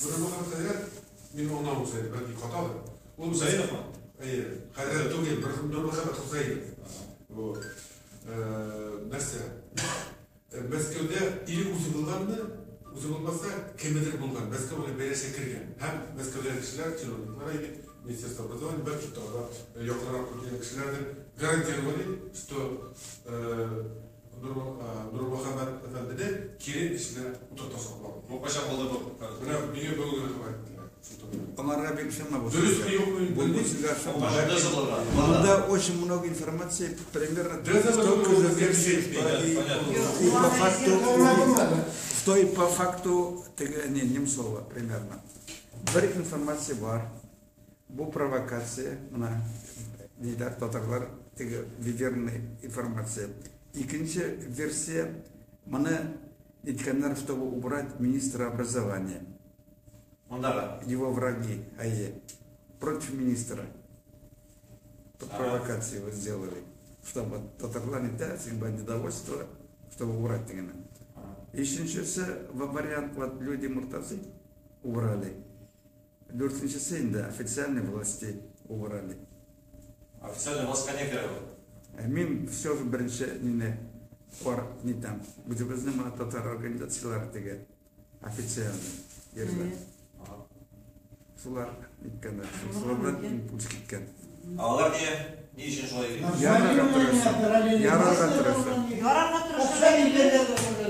Нурмөхәммәт хәзрәт, мин аңлавымча инде, бәлки хатадыр. Ул Хусаиновмы? Әйе, хәзрәт түгел, Нурмөхәммәт Хусаинов. Вот. Нәрсә? Мәскәүдә или үзе булганмы, үзе булмаса, кемедер булган. Мәскәү белән бәйләнешкә кергән. Һәм Мәскәүдәге кешеләр, чиновниклар әйе, Министерство образования, бәлки тагы да якынрак килгән кешеләрдер, гарантировали, что Нурмөхәммәт әфәндене кире эшенә утыртачаклар. Бу кайчан булды бу? Менә миңа бүген генә хәбәр иттеләр. Аңарга бик ышанма бу Дөресме, сүзгә. юкмы, Бу белмим. сүзгә ышанма. Деза булган. Монда очень много информации, примерно Деза столько булган, же версий, деза что булган, и, понятно. и по факту, что и по факту теге, не, Немцова примерно. Бер информация бар. Бу провокация, менә ниләр татарлар теге верный информация. Икенче версия, моны әйткәннәр, чтобы убрать министра образования. Мондагы. Его враги, АЕ, против министра. Провокацию вот сделали, чтобы татарлар не да, недовольство, чтобы убрать дигәнне. Өченчесе вариант, вот люди Муртазы убрали. Дүртенчесе инде официальные власти убрали. Официальный властька не керә ул. Мин все же беренче нине кар не там. Үзебезнең менә татар организацияләре теге официальный йөриләр. Шулар ниткәннәр, шулардан импульс киткән. Ә алар ни? Ни өчен шулай йөри? Ярарга тырыша. Ярарга тырыша. Ярарга тырыша.